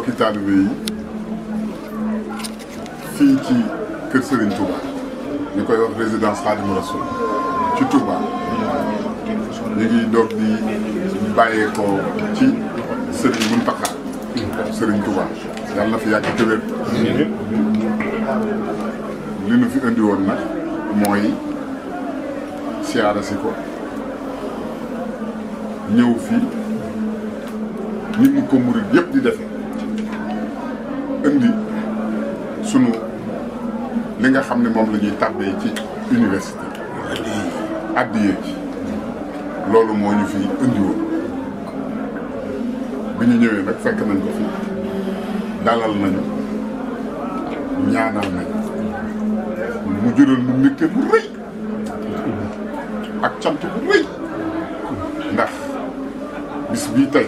bokki taalibe yi fii ci kër Serigne Touba ñu koy wax résidence Khadimou Rassoul ci Touba ñu ngi doog di bàyyeekoo ci Serigne Mountakha Serigne Touba yàlla na fi yàgg te wér. li nu fi indi woon nag mooy siyaara si ko ñëw fii nit ñi ko murid yëpp di defe indi sunu li nga xam ne moom la ñuy tàbbee ci université addiyee ci loolu moo ñu fi indi woon bi ñu ñëwee nag fekk nañ ko fi dalal nañu ñaanal nañu mu jural lu mbégte bu rëy ak cant bu rëy ndax bis bii tey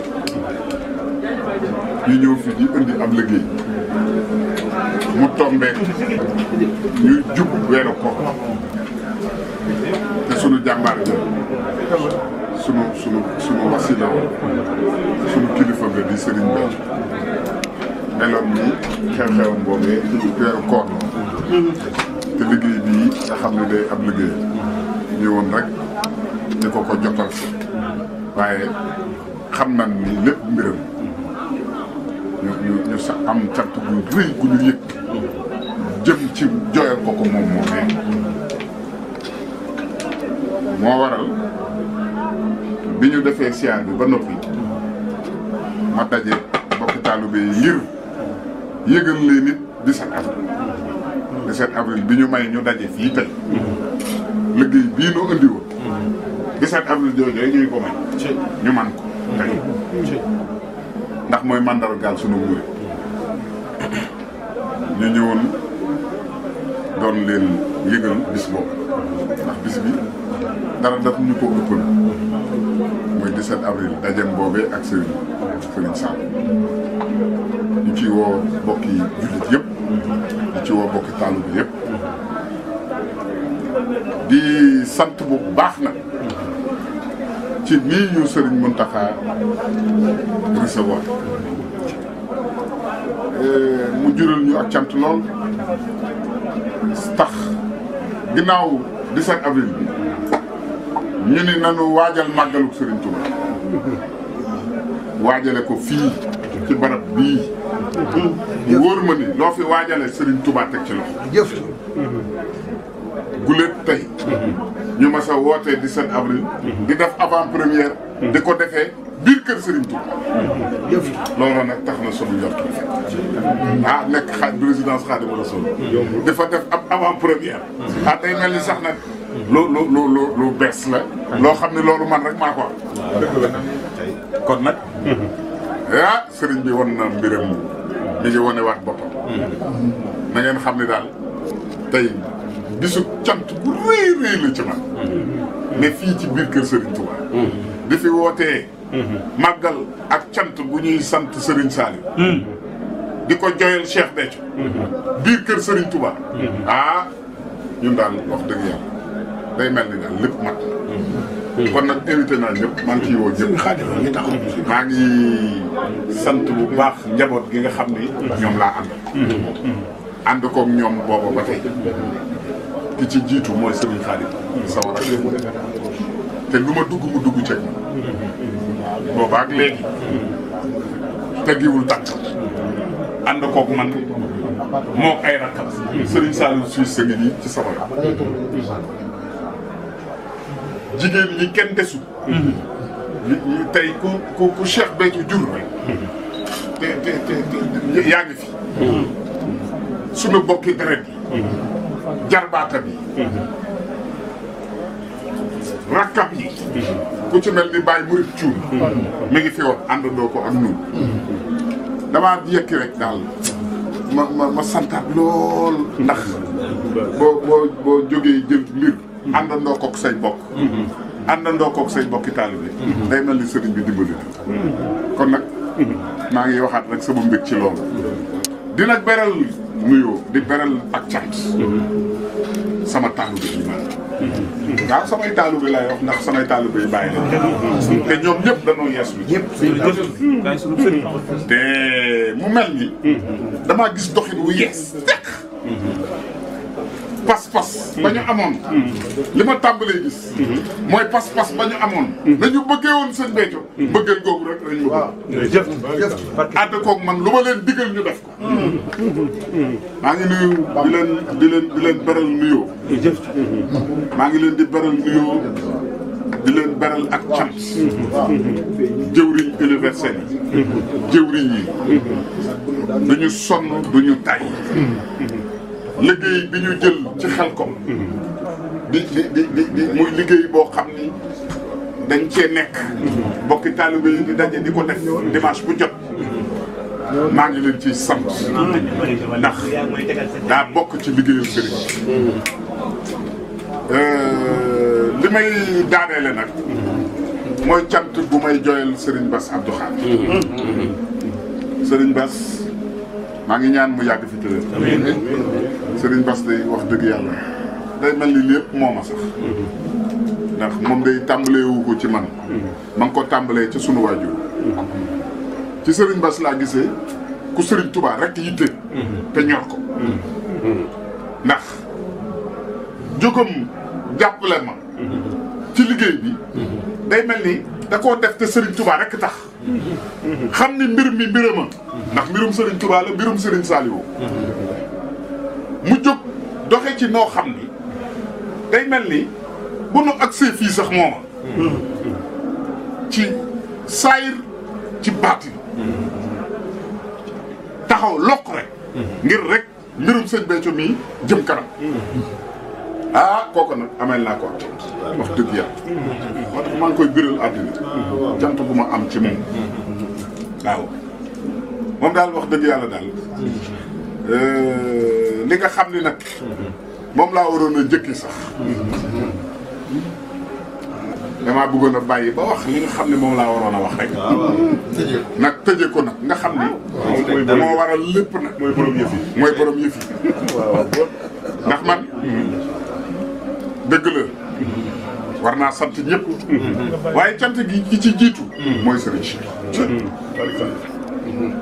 ñu ñëw fi di indi am liggéey mu tombeek ñuy jub weeru koor te sunu jàmbaar ja sunu wasila sunu kilifa nga di Sëriñ Béthio meloon ni xew-xewam boobee weeru koor te liggéey bii nga xam ne day am liggéey ñëwoon rek di ko jotal si waaye xam nañ ni lépp mbiram ñu sa am cant bu rëy gu ñu yëg jëm ci jooyal ko moom moo waral bi ñu defee siyaar bi ba noppi ma daje bokki taalibe yi ngir yëgal leen nit 17 avril bi ñu may ñu daje fii tey liggéey bii nu andi woon 17 avril jooju ñuy ko may ñu man ko tey ndax mooy mandargaal sunu murid ñu ñëwoon doon leen yëgal bis boobu ndax bis bi dara daf ñu ko ëppal mooy 17 avril dajem boobee ak Serigne Sall ñu ci woo bokki jullit yëpp di ci woo bokki taalibe bi yëpp di sant bu baax nag ci nii ñu Serigne Mountakha recevoir mu jural ñu ak cant lool tax ginnaaw 17 avril bi ñu ni nanu waajal màggaluk Serigne Touba waajale ko fii ci barab bii mu wóor ma ni loo fi waajale Serigne Touba teg ci loxo jëf guléet tey ñu mas a wootee 17 avril di def avant première di ko defee biir kër Serigne Touba jëf loolu nag tax na sunu njort nekk résidence Khadimou Rassoul dafa def ab avant première day mel ni sax nag lu bees la loo xam ne loolu man rek maa ko am kon nag sëriñ bi won na mbiram mi ngi wane waat boppam na ngeen xam ne daal tey bisu cant bu rëy rëy la ci man mais fii ci biir kër Serigne Touba di fi wootee màggal ak cant bu ñuy sant Serigne Saliou di ko joyal Cheikh Béthio biir kër Serigne Touba ñun daal wax dëgg yàlla day mel ni daal lépp mat kon nag invité naa ñëpp maa ngi ciy woo ñëpp maa ngi sant bu baax njaboot gi nga xam ni ñoom laa ànd koog ñoom booba ba tey ki ci jiitu mooy Serigne Khadim sama rakk te lu ma dugg mu dugg ceeg booba ak léegi teggiwul tànk ànd koog man moo ay rakkam Serigne Saliou Suisse sa ngi nii ci sama rakk jigéen ñi kenn desu tey ku Cheikh Béthio jur te yaa ngi fi sunu bokki deret yi jarbaata bi rakkam yi ku ci mel ni Baye Murid Cuun mi ngi fi woon àndandoo ko ak ñun damaa yëkki rek daal ma santaat lool ndax boo jógee jël mbir àndandoo koog say bokk àndandoo koog say bokki taalibe day mel ni sëriñ bi dimbali na kon nag maa ngi waxaat rek sama mbég ci loolu dina beral nuyoo di beral ak cant sama taalibe yi waaw samay taalibe laay wax ndax samay taalibe yi bàyyi lañ te ñoom ñëpp dañoo yees lu ñëpp te mu mel ni damaa gis doxin wu yees teq pas-pas ba ñu amoon li ma tàmbalee gis mooy pas-pas ba ñu amoon dañu bëggee woon seen Béthio bëggeel googu rek lañ ma bëgg ànd koog man lu ma leen digal ñu def ko maa ngi nuyu di leen beral nuyoo maa ngi leen di beral nuyoo di leen beral ak cant jëwriñ universel yi jëwriñ yi duñu sonn duñu tay liggéey bi ñu jël ci Xelcom di muy liggéey boo xam ni dañ cee nekk bokki taalibe yi di daje di ko def dimanche bu jot maa ngi leen ciy sant ndax daa bokk ci liggéeyu sëriñ li may daaneele nag mooy cant bu may joyal Serigne Bass Abdou Khadre Serigne Bass maa ngi ñaan mu yàgg fi tëddee Serigne Bass day wax dëgg yàlla day mel ni lépp moo ma sax ndax moom day tàmbalee wu ko ci man ma ngi ko tàmbalee ci sunu waajur ci Serigne Bass laa gisee ku Serigne Touba rek yitte te ñor ko ndax jógam jàppale ma ci liggéey bi day mel ni da koo def te Serigne Touba rek tax xam ni mbir mi mbirama ndax mbirum Serigne Touba la mbirum Serigne Saliou mu jóg doxe ci noo xam ni day mel ni bu nu agsee fii sax mooma ci saayir ci baatin taxaw lokk rek ngir rek mbirum sëñ Béthio mii jëm kanam ah kooku nag amel naa ko wax dëgg yàlla moo tax maa ngi koy biral àddina cant bu ma am ci moom waaw moom daal wax dëgg yàlla daal li nga xam ni nag moom laa waroon a jëkki sax damaa bëggoon a bàyyi ba wax li nga xam ne moom laa waroon a wax rek nag tëje ko nag nga xam ni moo waral lépp nag mooy borom yëf yi mooy borom yëf yi ndax man dëgg la war naa sant ñëpp waaye cant gi ki ci jiitu mooy Serigne Cheikh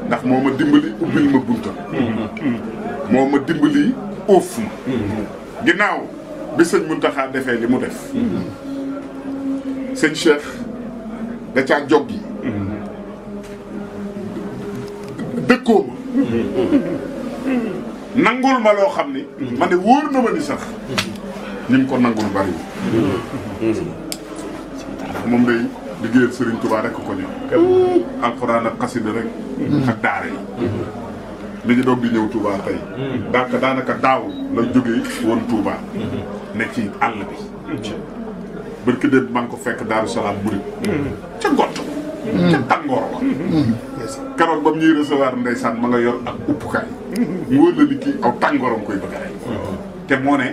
ndax moo ma dimbali ubbil ma buntam moo ma dimbali óof ma ginnaaw bi sëñ Mountakha defee li mu def sëñ Cheikh da caa joggi dëkkoo ma nangul ma loo xam ni ma ne wóor na ma ni sax ñi mu ko nangul bari moom day liggéeyal Serigne Touba rek ko ñor alxuraan ak xasida rek ak daara yi mi ngi doog di ñëw Touba tey daanaka daaw la jógee woon Touba ne ci àll bi barki démb maa ngi ko fekk Daaru Salaam Murid ca gott ca tàngoor ba keroog ba mu ñuy recevoir ndeysaan ma nga yor ak uppukaay mu wër la ni kii aw tàngooram koy bëgg rek te moo ne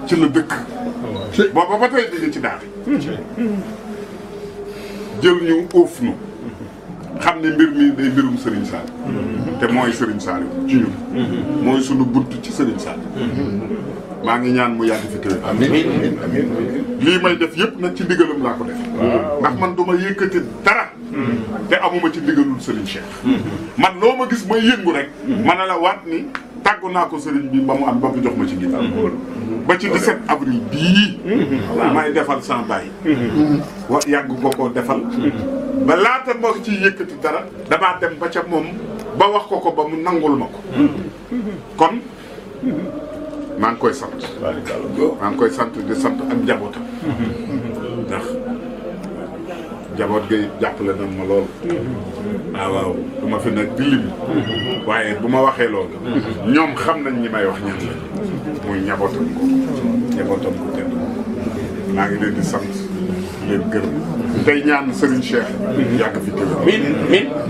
ci la dëkk booba ba tey digg ci daal jël ñu óof nu xam ne mbir mi day mbirum Serigne Sall te mooy Serigne Sall ci ñun mooy sunu bunt ci Serigne Sall maa ngi ñaan mu yàgg fi tëdd amiin amiin lii may def yëpp nag ci ndigalam laa ko def ndax man du ma yëkkati dara te amuma ci ndigalul Serigne Cheikh man loo ma gis may yëngu rek ma ne la waat ni tàggu naa ko Serigne bi ba mu am ba mu jox ma ci ndigal ba ci 17 avril bii may defal sans bàyyi wa yàgg ko koo defal ba laata moo ci yëkkati dara damaa dem ba ca moom ba wax ko ko ba mu nangul ma ko kon maa ngi koy sant maa ngi koy sant di sant ak njabootam ndax njaboot gi jàppale nañ ma lool waaw du ma fi nag di lim waaye bu ma waxee loolu ñoom xam nañ ñi may wax ñan la muy njabootam ko tedd maa ngi leen di sant leen gërëm tey ñaan Serigne Cheikh yàgg fi tëdd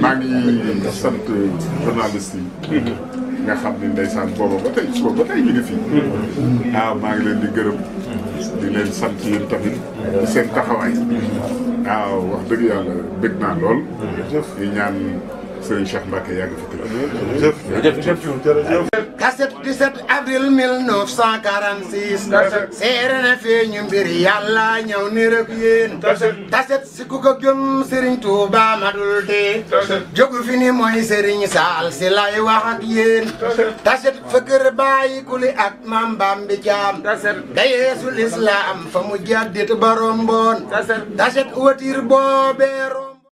maa ngi sant journaliste yi nga xam ne ndeysaan booba ba tey suba ba tey ñu ngi fii waaw maa ngi leen di gërëm di leen sant yéen tamit di seen taxawaay waaw wax dëgg yàlla bëgg naa lool di ñaan Serigne Cheikh Mbacke yàgg fi kaset 17 avril 1946 seere na feeñu mbir yàlla ñëw ni rek yéen kaset si ku ko gëm Serigne Touba madul dee jógu fi ni mooy Serigne Sall si lay wax ak yéen kaset fa kër bàyyi kuli ak Mam Bambi Caam ga Yeesul Islam fa mu jaddit borom boon kaset watir boobeero